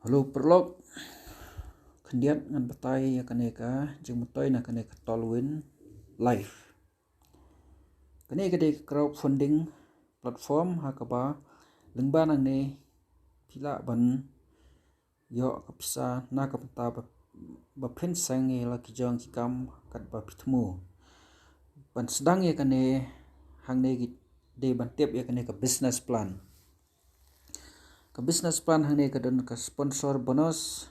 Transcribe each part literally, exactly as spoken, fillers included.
Hello paralok, khyndiat ngan batai ïa kane ka jingmyntoi na kane ka Tailwind Live. Kane ka dei ka crowdfunding platform ha kaba lyngba nangne phi lah ban ïoh ka pisa na ka bynta ba, ba phin seng ïa la ki jong ki kam katba phi thmu. Ban sdang ïa kane hangne ki dei ban tip ïa kane ka business plan. Ka business plan hangne ka don ka sponsor bonus.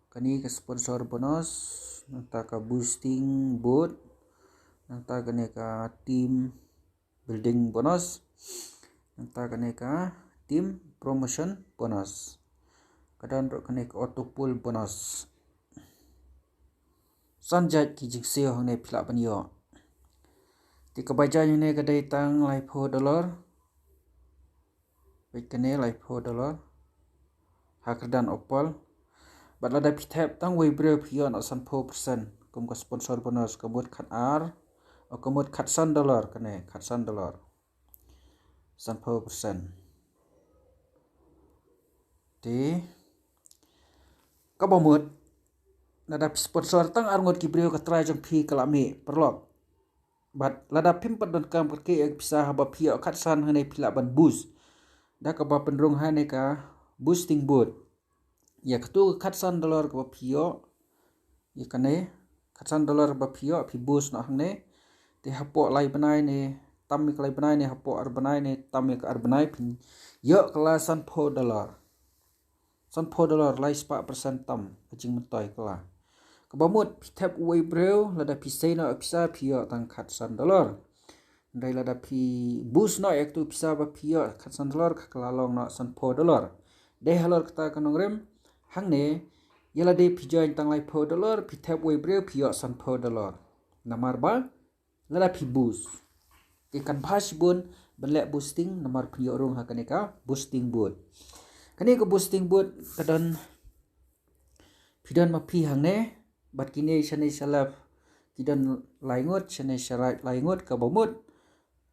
Kane ka sponsor bonus, nangta ka boosting boot, nangta kane ka team building bonus, nangta kane ka team promotion bonus. Ka don ruh kane ka auto pull bonus. San jait ki jingsiew hangne phi lah ban ïoh. Te kaba jaiñ hangne ka dei tang laiphew dollar. Bad kane laiphew dollar ha ka kyrdan Opal. Bad lada phi thep tang uwei briew phi ïoh noh sanphew percent kum ka sponsor bonus, ka mut khatar, o ka mut khatsan dollar, kane khatsan dollar. Sanphew percent. Te kaba mut lada phi sponsor tang arngut ki briew ka trai jong phi ka la mih paralok. Bad lada phim pat donkam kyrkieh ïa ka pisa, haba phi ïoh khatsan hangne phi lah ban boost da kaba pynrung hangne ka boosting boot. Ïa katu ka khatsan dollar kaba phi ïoh, ïa kane khatsan dollar ba phi ïoh phi boost noh hangne. Te hapoh lai bnai ne tam ïa ka lai bnai ne hapoh ar bnai ne tam ïa ka ar bnai phin ïoh ka la sanphew dollar. Sanphew dollar, lai spah percent tam ka jingmyntoi ka la. Kaba mut phi thep uwei briew, lada phi sei noh pisa phi ïoh tang khatsan dollar. Hynrei lada phi boost noh ïa katu pisa ba phi ïoh khatsan dollar, ka la long noh sanphew dollar. Dei halor kata ka nongrim hangne, ïa lade phi join tang laiphew dollar, phi thep uwei briew phi ïoh sanphew dollar. Namar ba lada phi boost. Te kan bha shibun ban leh boosting namar phin ïoh rung ha kane ka boosting boot. Kane ka boosting boot ka don, phi don ma phi hangne, bad kine shane sha left ki don lai ngut, shane sha right lai ngut, kaba mut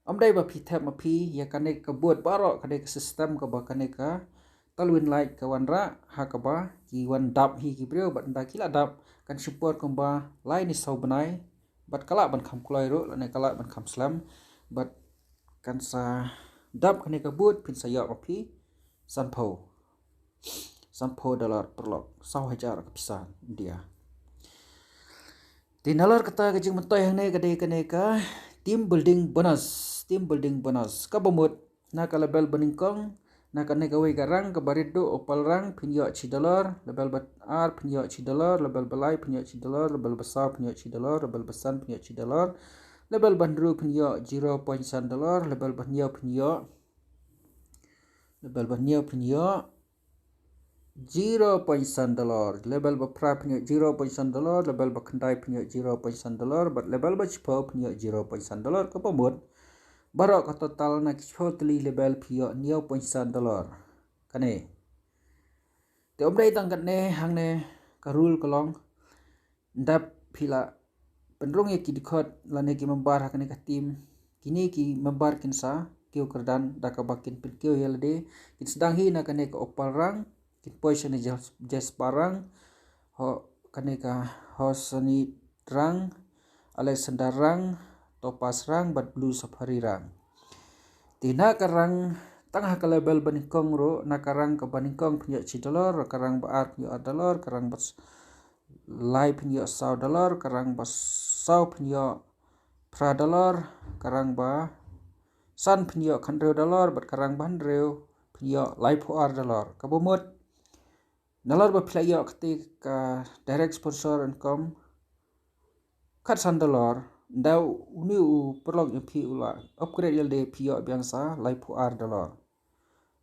ym dei ba phi thep ma phi, ïa kane ka boot baroh ka dei ka system kaba kane ka Tailwind Light ka wanrah ha kaba ki wan dap hi ki briew, bad ynda ki la dap kan shu por kumba lai ne saw bnai. Bad ka lah ban kham kloi ruh lane ka lah ban kham slem. Bad kan sa dap kane ka boot, phin sa ïoh ma phi sanphew, sanphew dollar paralok, saw hajar ka pisa India. Te nalor kata ka jingmyntoi hangne ka dei kane ka team building bonus. Team building bonus kaba mut na ka level banyngkong, na kane kawei ka rang kaba rit duh, Opal rang, phin ïoh shi dollar, level ba ar phin ïoh shi dollar, level ba lai phin ïoh shi dollar, level ba saw phin ïoh shi dollar, level ba san phin ïoh shi dollar, level ba hynriew phin ïoh zero point san dollar, level ba hynñiew phin ïoh, level ba hynñiew phin ïoh zero point san dollar, level ba phra phin ïoh zero point san dollar, level ba khyndai phin ïoh zero point san dollar, bad level ba shiphew phin ïoh zero point san dollar, kaba mut baroh ka total na ki shiphew tylli level phi ïoh hynñiew point san dollar. Kane. Te ym dei tang katne, hangne ka rule ka long, ynda phi la pynrung ïa ki dkhot lane ki member ha kane ka team, kine ki member kin sa kiew kyrdan da kaba kin pynkiew ïa lade, kin sdang hi na kane ka Opal rang, kin poi shane Jas-, Jasper rang, ho kane ka Hosani rang, Alexander rang, Topaz rang bad Blue Safari rang. Te na ka rang tang ha ka level banyngkong ruh, na ka rang kaba nyngkong phin ïoh shi dollar, ka rang ba ar phin ïoh ar dollar, ka rang ba s-, lai phin ïoh saw dollar, ka rang ba saw phin ïoh phra dollar, ka rang ba san phin ïoh khathynriew dollar, bad ka rang ba hynriew phin ïoh laiphew ar dollar. Kaba mut nalor ba phi la ïoh kata ka direct sponsor income khatsan dollar, ynda une u paralok jong phi u la upgrade ïa lade, phi ïoh biang sa laiphew ar dollar.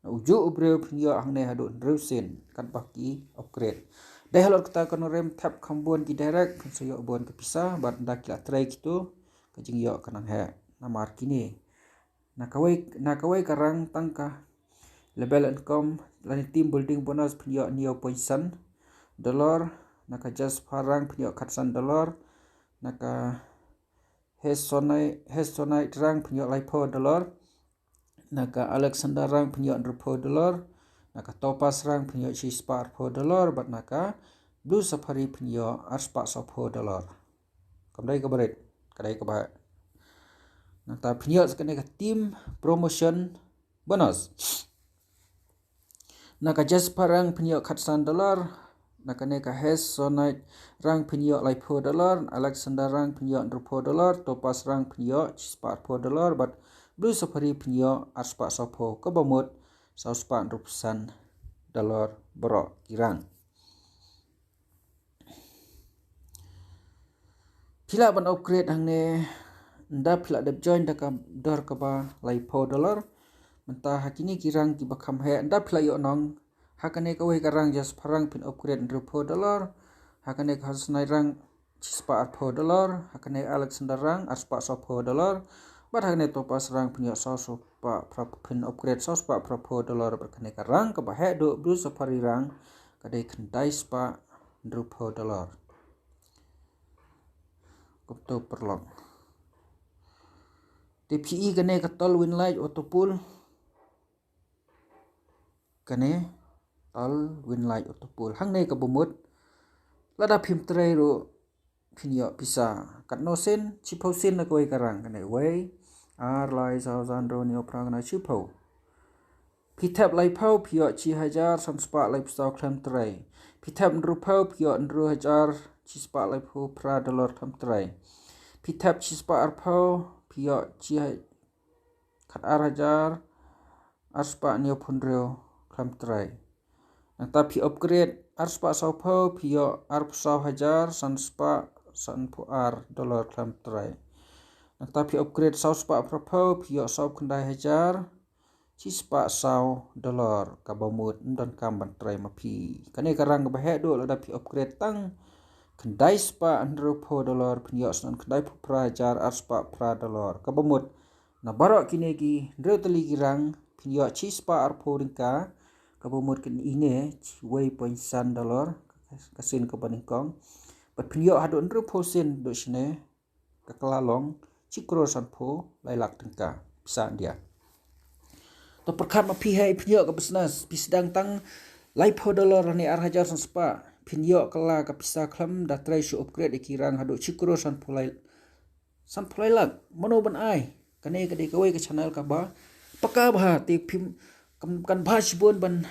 Na u juh u briew phin ïoh hangne haduh hynriew sien katba ki upgrade. Dei halor kata ka nongrim, thep kham bun ki direct, phin sa ïoh bun ka pisa, bad ynda ki la trei kito, ka jingïoh ka nang heh. Namar kine, na kawei, na kawei ka rang tang ka level income lane team building bonus phin ïoh hynñiew point san dollar, na ka Jasper rang phin ïoh khatsan dollar, na ka Hesonite, Hesonite rang phin ïoh laiphew dollar, na ka Alexander rang phin ïoh hynriewphew dollar, Na ka Topaz Rank phin ïoh shispah arphew dollar, bad na ka Blue Safari phin ïoh arspah sawphew dollar. Kam dei kaba rit, ka dei kaba heh. Nangta phin ïoh sa kane ka team promotion bonus. Na ka Jasper Rank phin ïoh khatsan dollar. Na kane ka Hexagonite Rank phin ïoh laiphew dollar. Alexander Rank phin ïoh hynriewphew dollar. Topaz Rank phin ïoh shispah arphew dollar. Bad Blue Safari phin ïoh arspah sawphew, kaba mut sawspah hynriewphew san dollar baroh ki rank. Phi lah ban upgrade hangne, ynda phi lah dep join da ka dor kaba laiphew dollar. Mynta ha kine ki rank kiba kham heh, ynda phi lah ïoh nong, ha kane kawei ka rank Jasper Rank phin upgrade hynriewphew dollar. Ha kane ka Hexagonite Rank shispah arphew dollar. Ha kane Alexander Rank arspah sawphew dollar. Bad ha kane Topaz Rank phin ïoh sawspah phra, phin upgrade sawspah phraphew dollar. Bad kane ka rank kaba heh duh, Blue Safari Rank, ka dei khyndai spah hynriewphew dollar. Kumto paralok. Te phi i kane ka Tall Win Light Auto Pull. Kane Tall Win Light Auto Pull. Hangne kaba mut, lada phim trei ruh phin ïoh pisa. Katno sien? Shiphew sien na kawei ka rank. Kane wei, ar, lai, saw, san, hynriew, hynñiew, phra, khyndai, shiphew. Phi thep laiphew, phi ïoh shi hajar san spah laiphew saw khlem trei. Phi thep hynriewphew, phi ïoh hynriew hajar shi spah laiphew phra dollar khlem trei. Phi thep shispah arphew, phi ïoh shi ha-, khatar hajar arspah hynñiewphew hynriew khlem trei. Nangta phi upgrade arspah sawphew, phi ïoh arphew saw hajar san spah sanphew ar dollar khlem trei. Nangta phi upgrade sawspah phraphew, phi ïoh sawphew khyndai hajar shi spah saw dollar, kaba mut ym donkam ban trei ma phi. Kane ka rank kaba heh duh, lada phi upgrade tang khyndai spah hynriewphew dollar, phin ïoh shen khyndaiphew phra hajar arspah phra dollar, kaba mut na baroh kine ki hynriew tylli ki rank phin ïoh shi spah arphew tyngka, kaba mut kane ine, wei point san dollar, ka sien kaba nyngkong. Bad phin ïoh haduh hynriewphew sien, duh shane ka kylla long shi klur sanphew lai lak tyngka pisa India. To pyrkhat ma phi, hei, phin ïoh ka business, phi sdang tang laiphew dollar ne ar hajar san spah, phin ïoh kylla ka pisa khlem da trei shuh, upgrade ïa ki rank haduh shi klur sanphew lai, sanphew lai lak. Mano ban ai? Kane ka dei kawei ka channel kaba paka bha, te phim, kan, kan bha shibun ban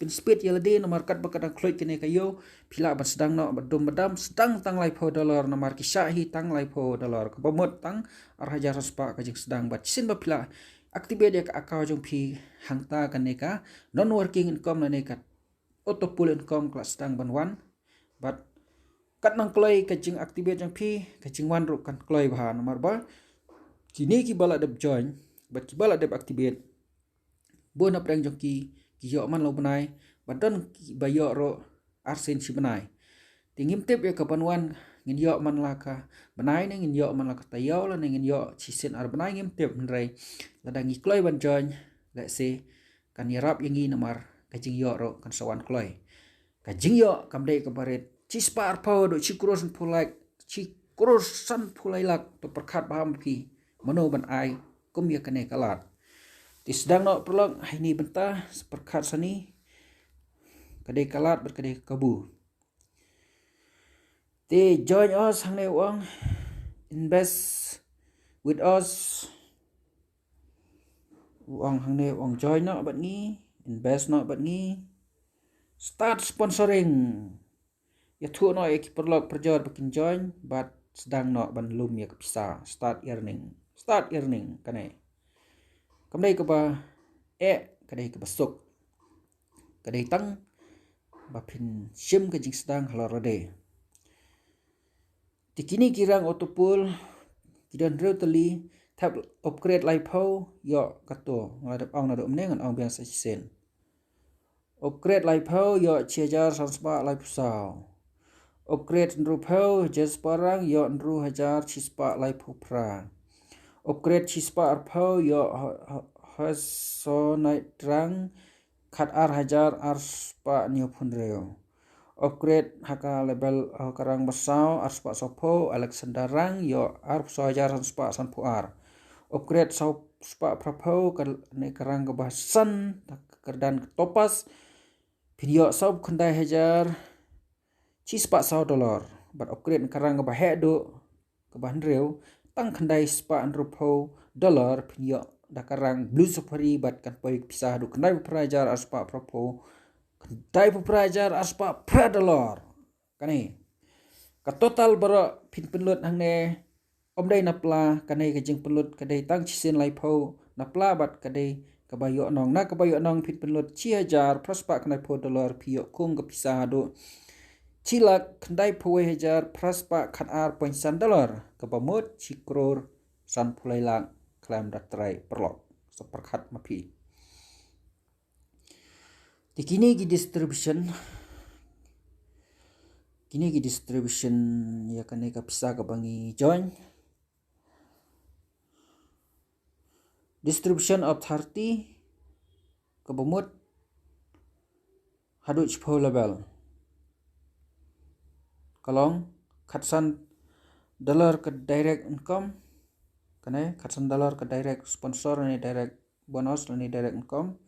phin speed ïa lade, namar katba ka dang khluid kane ka ïew, phi lah ban sdang noh ba dum ba dam, sdang tang laiphew dollar, namar ki shah hi tang laiphew dollar, kaba mut tang ar hajar san spah ka jingsdang. Bad shisien ba phi lah activate ïa ka account jong phi hangta, kane ka non working income lane ka auto pull income ka la sdang ban wan. Bad kat nang kloi ka jingactivate jong phi, ka jingwan ruh kan kloi bha, namar ba kine kiba la dep join bad kiba la dep activate, bun na pdeng jong ki, ki ïoh man la u bnai, bad don kiba ïoh ruh arsien shi bnai. Te ngim tip ïa ka ban wan, ngin ïoh man la ka bnai ne ngin ïoh man la ka taïew lane ngin ïoh shisien ar bnai, ngim tip, hynrei lada ngi kloi ban join, lehse kan ïarap ïa ngi, namar ka jingïoh ruh kan sa wan kloi. Ka jingïoh kam dei kaba rit. Shi spah arphew haduh shi klur sanphew lak, shi klur sanphew lai lak, to pyrkhat bha ma phi, mano ban ai kum ïa kane ka lad. Te sdang noh paralok, ha ine i bynta sa pyrkhat sani, ka dei ka lad bad ka dei ka kabu. Te join us, hangne u ong, invest with us. U ong hangne, u ong join noh bad ngi, invest noh bad ngi, start sponsoring. Ïathuh noh ïa ki paralok parajor ba kin join, bad sdang noh ban lum ïa ka pisa. Start earning. Start earning, kane. Kam dei kaba eh, ka dei kaba suk. Ka dei tang ba phin shim ka jingsdang halor lade. Te kine ki rank auto pull ki don hynriew tylli, thep upgrade laiphew, ïoh kato. Nga la dep ong naduh mynne, ngan ong biang sa shisien. Upgrade laiphew, ïoh shi hajar san spah laiphew saw. Upgrade hynriewphew, Jasper rank, ïoh hynriew hajar shi spah laiphew phra. Upgrade shi spah arphew, ïoh ha, ha, Hexagonite rank, khatar hajar ar spah hynñiewphew hynriew. Upgrade ha ka level, ha ka rank ba saw, ar spah sawphew, Alexander rank, ïoh arphew saw hajar san spah sanphew ar. Upgrade saw spah phraphew, kane ka rank kaba san, kyrdan ka Topaz, phin ïoh saw khyndai hajar chispah saw dollar. Bad upgrade na ka rang kaba heh duh, kaba hynriew, tang khyndai spah hynriewphew dollar, phin ïoh da ka rang Blue Safari, bad kan poi ka pisa haduh khyndai phew phra hajar arspah phraphew, khyndai phew phra hajar arspah phra dollar. Kane ka total baroh phin pynlut hangne, ym dei na pla, kane ka jingpynlut ka dei tang shisien laiphew na pla, bad ka dei kaba ïoh nong. Na kaba ïoh nong phin pynlut shi hajar phra spah khyndaiphew dollar, phi ïoh kum ka pisa haduh shi lak khyndai phew wei hajar phra spah khatar point san dollar, kaba mut shi klur san phew lai lak, khlem da trai paralok. Sa pyrkhat ma phi. Te kine ki distribution, kine ki distribution ïa kane ka pisa kaba ngi join. Distribution of thirty, kaba mut haduh shiphew level. Ka long khatsan dollar ka direct income. Kane khatsan dollar ka direct sponsor ne direct bonus ne direct income.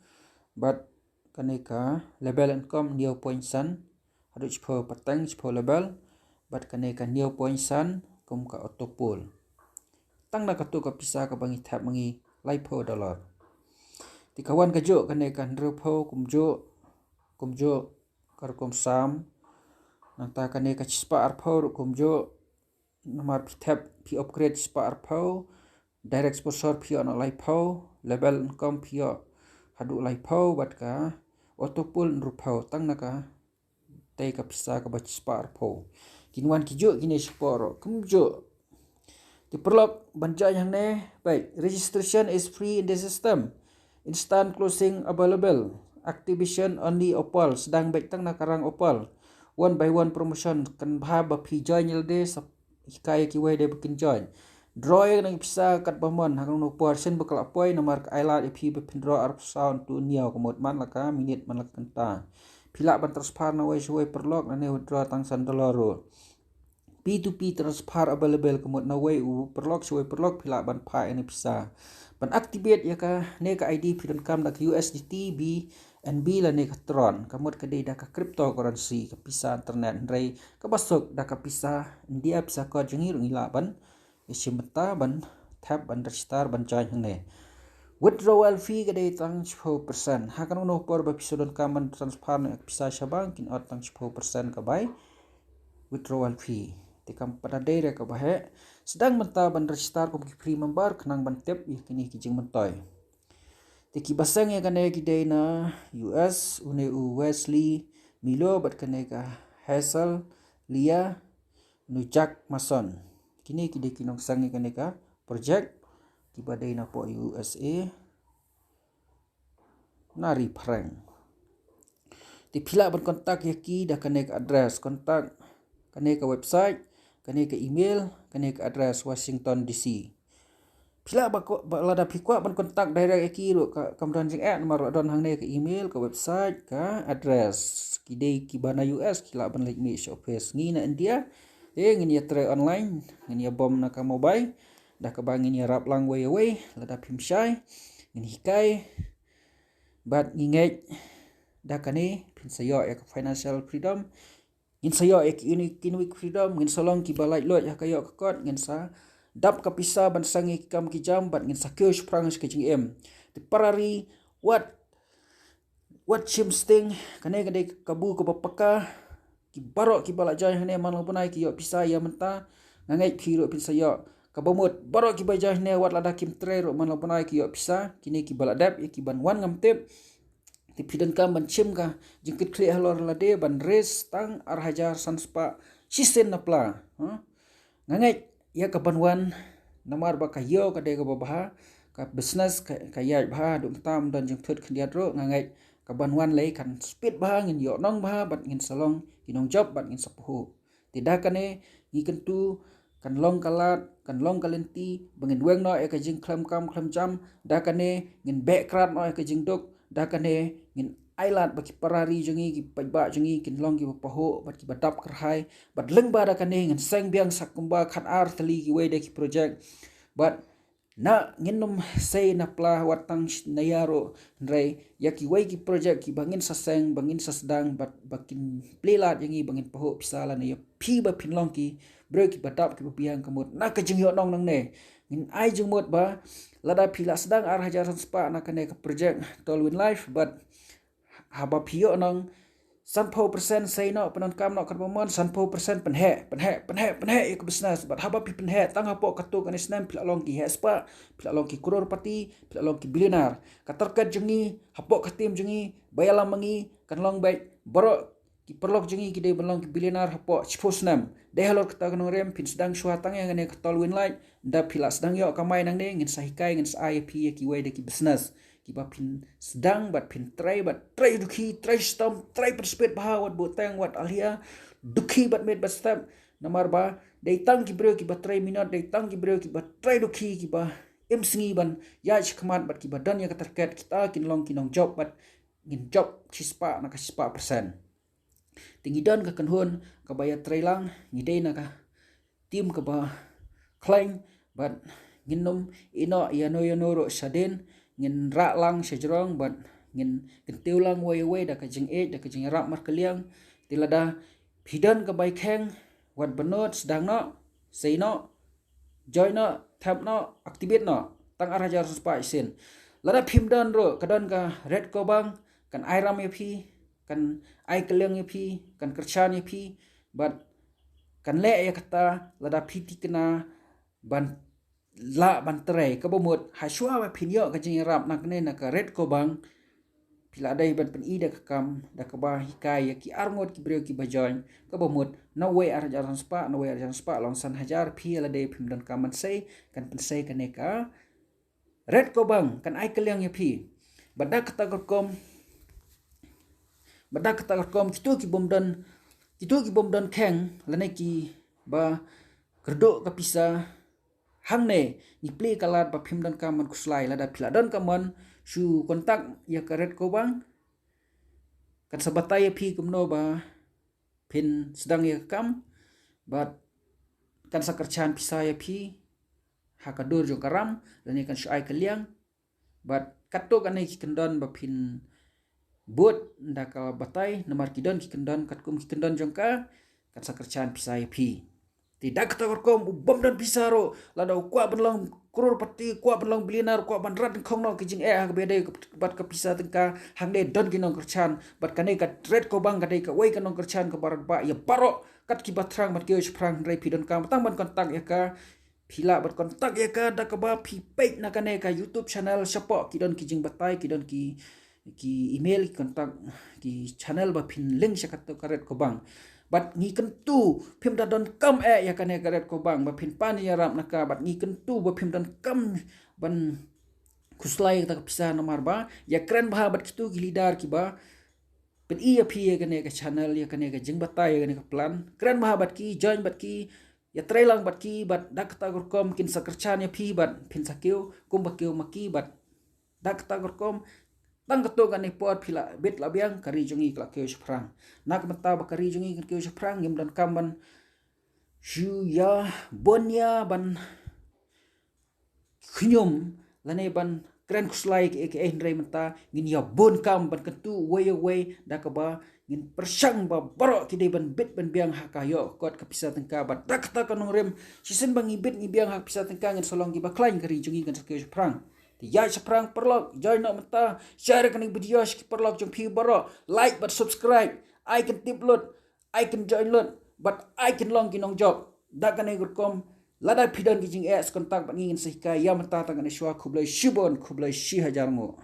Bad kane ka level income hynñiew point san haduh shiphew pateng, shiphew level. Bad kane ka hynñiew point san kum ka auto pool. Tang na katu ka pisa kaba ngi thep ma ngi laiphew dollar. Te ka wan kajuh kane ka hynriewphew kumjuh, kumjuh ka rukom sam. Nangta kane ka shispah arphew ruh kumjuh. Namar phi thep, phi upgrade shispah arphew, direct sponsor phi ïoh na laiphew, level income phi ïoh haduh laiphew, bad ka auto pool hynriewphew, tang na ka tei ka pisa kaba shispah arphew. Kin wan kijuh kine shapoh ruh kumjuh. Te paralok ban join hangne, bad registration is free in the system. Instant closing available. Activation only opal, sdang bad tang na ka rang opal. One by one promotion, kan bha ba phi join ïalade, sa hikai ïa kiwei de ba kin join. Draw ïa nang pisa katba mon, ha kano kano por shen ba ka la poi, namar ka ai lad ïa phi ba phin draw arphew saw hynñiew, ka mut man la ka minit man la ka kynta. Phi lah ban transfer na wei sha wei paralok, lane withdraw tang san dollar ruh. P two P transfer available, ka mut na wei u paralok sha wei paralok phi lah ban phah ïa kane pisa. Ban activate ïa kane ka I D phi donkam da ka U S D T, B N B lane ka Tron. Ka mut ka dei da ka cryptocurrency, ka pisa internet, hynrei kaba suk da ka pisa India, pisa kot jong ngi ruh ngi lah ban ïashim bynta ban thep, ban register, ban join hangne. Withdrawal fee ka dei tang shiphew percent. Ha kano kano por ba phi shu donkam ban transfer ne pisa sha bank, kin ot tang shiphew percent ka bai withdrawal fee. Te kam pat da dei re kaba heh, sdang mynta ban register kum ki free member khnang ban tip ïa kine ki jingmyntoi. Te kiba seng ïa kane ki dei na U S, une u Wesley Milo bad kane ka Hazel Leah, une u Jack Mason. Kine ki dei ki nongseng ïa kane ka project, kiba dei na poh U S A, na ri phareng. Te phi lah ban contact ïa ki da kane ka address, contact, kane ka website, kane ka email, kane ka address, Washington D C. Phi lah ba ko-, ba lada phi kwah ban contact direct ïa ki ruh ka, kam don jingeh, namar ruh don hangne ka email, ka website, ka address. Ki dei kiba na U S, ki lah ban leit mih sha office. Ngi na India, eh, ngin ïa trei online, ngin ïa bom na ka mobile, da kaba ngin ïarap lang wei wei, lada phim shai, ngin hikai, bad ngi ngeit da kane phin sa ïoh ïa ka financial freedom. Ngin sa ïoh ïa ka economic freedom, ngin sa long kiba laitluid ha ka ïoh ka kot, ngin sa dap ka pisa ban seng ïa ki kam ki jam, bad ngin sa kiew shaphrang sha ka jingim. Te para ri, wat, wat shim sting, kane ka dei ka kabu kaba paka. Ki baroh kiba la join hangne man la u bnai ki ïoh pisa ïa mynta, nga ngeit phi ruh phin sa ïoh. Kaba mut baroh kiba join hangne wat lada kim trei ruh man la u bnai ki ïoh pisa. Kine kiba la dep ïa ki ban wan ngam tip. Te phi donkam ban shim ka jingkitkhlieh halor lade ban raise tang ar hajar san spah shisien na pla. Ha? Nga ngeit ïa ka ban wan, namar ba ka ïew ka dei kaba bha, ka business ka, ka ïaid bha, haduh mynta ym don jingthut khyndiat ruh, nga ngeit ka ban wan lei kan speed bha, ngin ïoh nong bha, bad ngin sa long ki nongjop, bad ngin sa phuh. Te da kane ngi kyntu kan long ka lad, kan long ka lynti ba ngin weng noh ïa ka jingkhlem kam khlem jam. Da kane ngin beh krad noh ïa ka jingduk. Da kane ngin ai lad ba ki para ri jong ngi, ki paidbah jong ngi kin long kiba pahuh bad kiba dap kyrhai. Bad lyngba da kane ngin seng biang sa kumba khatar tylli kiwei de ki project. Bad Na ngin ym sei na pla wat tang na ïa ruh, hynrei ïa kiwei ki project kiba ngin sa seng, ba ngin sa sdang, bad ba kin plie lad ïa ngi ba ngin pahuh pisa lane ïa phi ba phin long ki briew kiba dap kiba biang, ka mut na ka jingïohnong nangne ngin ai jingmut ba lada phi la sdang ar hajar san spah na kane ka project Tallwin Life, bad haba phi ïohnong, sanphew percent sei noh, pyndonkam noh katba mon, sanphew percent pynheh, pynheh, pynheh, pynheh ïa ka business. Bad haba phi pynheh tang hapoh katto katne snem, phi la long ki heh spah, phi la long ki crorepati, phi la long ki billionaire. Ka target jong ngi hapoh ka team jong ngi ba ïalam ma ngi kan long beit baroh ki paralok jong ngi ki dei ban long ki billionaire hapoh shiphew snem. Dei halor kata ka nongrim, phin sdang shuwa tang ïa kane ka Tallwin Life. Da phi la sdang ïoh kamai nangne, ngin sa hikai, ngin sa ai ïa phi ïa kiwei de ki business kiba phin sdang bad phin trei, bad trei dukhi, trei shitom, trei pynspit bha, wat buhteng, wat alia, dukhi bad miet bad step. Namar ba dei tang ki briew kiba trei minot, dei tang ki briew kiba trei dukhi, kiba im sngi ban ïaid shakhmat, bad kiba don ïa ka target. Kita kin long ki nongjop, bad ngin jop shispah na ka shispah percent. Te ngi don ka kynhun kaba ïa trei lang, ngi dei na ka team kaba khlaiñ, bad ngin ym ïehnoh ïano ïano ruh shadien, ngin rah lang shajrong, bad ngin kyntiew lang uwei uwei da ka jingïeit, da ka jingïarap markylliang. Te lada phi don ka bai kheng, wat bynnud, sdang noh, sei noh, join noh, thep noh, activate noh, tang ar hajar san spah shisien. Lada phim don ruh, ka don ka Red Kobang, kan ai ram ïa phi, kan ai kylliang ïa phi, kan kyrshan ïa phi, bad kan leh ïa kata lada phi thikna ban lah ban trei. Kaba mut, ha shuwa ba phin ïoh ka jingïarap na kane na ka Red Kobang, phi la dei ban pyni da ka kam, da kaba hikai ïa ki arngut ki briew kiba join. Kaba mut, na uwei ar hajar san spah, na uwei ar hajar san spah long san hajar, phi la dei phim donkam ban sei, kan pynsei kane ka Red Kobang, kan ai kylliang ïa phi. Bad da kata ka rukom, bad da kata ka rukom, kito ki bym don, kito ki bym don kheng, lane kiba kyrduh ka pisa, hangne ngi plie ka lad ba phim donkam ban khuslai. Lada phi la don ka mon, shu contact ïa ka Red Kobang, kan sa batai ïa phi kumno ba phin sdang ïa ka kam, bad kan sa kyrshan pisa ïa phi ha ka dur jong ka ram, lane kan shu ai kylliang. Bad katto katne ki kyndon ba phin bud, da ka batai, namar ki don ki kyndon katkum ki kyndon jong ka, kan sa kyrshan pisa ïa phi. Te da kata ka rukom, u bym don pisa ruh, lada u kwah ban long crorepati, kwah ban long billionaire, kwah ban rat khong noh ki jingeh ha kaba ïadei bad ka pisa tyngka, hangne don ki nongkyrshan. Bad kane ka Red Kobang ka dei kawei ka nongkyrshan kaba radbah ïa baroh, kat kiba thrang bad kiba shaphrang. Hynrei phi donkam tang ban contact ïa ka, phi lah ban contact ïa ka da kaba phi peit na kane ka YouTube channel shapoh, ki don ki jingbatai, ki don ki, ki email, ki contact, ki channel ba phin link sha kato ka Red Kobang. Bad ngi kyntu, phim da donkam eh ïa kane ka Red Kobang ba phin pan ïarap na ka, bad ngi kyntu ba phim donkam ban khuslai kata ka pisa, namar ba ïa kren bha bad kito ki leader kiba pyni ïa phi ïa kane ka channel, ïa kane ka jingbatai, ïa kane ka plan. Kren bha bad ki, join bad ki, ïa trei lang bad ki, bad da kata ka rukom kin sa kyrshan ïa phi, bad phin sa kiew kumba kiew ma ki, bad da kata ka rukom, tang katto katne por phi la bit la biang, ka ri jong ngi ka la kiew shaphrang. Na ka bynta ba ka ri jong ngi kan kiew shaphrang, ngim donkam ban shu ïa bun ïa ban khñium lane ban kren khuslai kaei kaei, hynrei mynta ngin ïa bun kam ban kyntu uwei uwei, da kaba ngin pyrshang ba baroh ki dei ban bit ban biang ha ka ïoh kot ka pisa tyngka. Bad da kata ka nongrim, shisien ba ngi bit ngi biang ha ka pisa tyngka, ngin sa long kiba khlaiñ, ka ri jong ngi kan sa kiew shaphrang. Te ïaid shaphrang paralok, join noh mynta, share kane ka video sha ki paralok jong phi baroh, like bad subscribe, ai kin tip lut, ai kin join lut, bad ai kin long ki nongjop. Da kane ka rukom, lada phi don ki jingeh, sa contact bad ngi, ngin sa hikai. Ïa mynta tang katne shuwa, khublei shibun, khublei shi hajar nguh.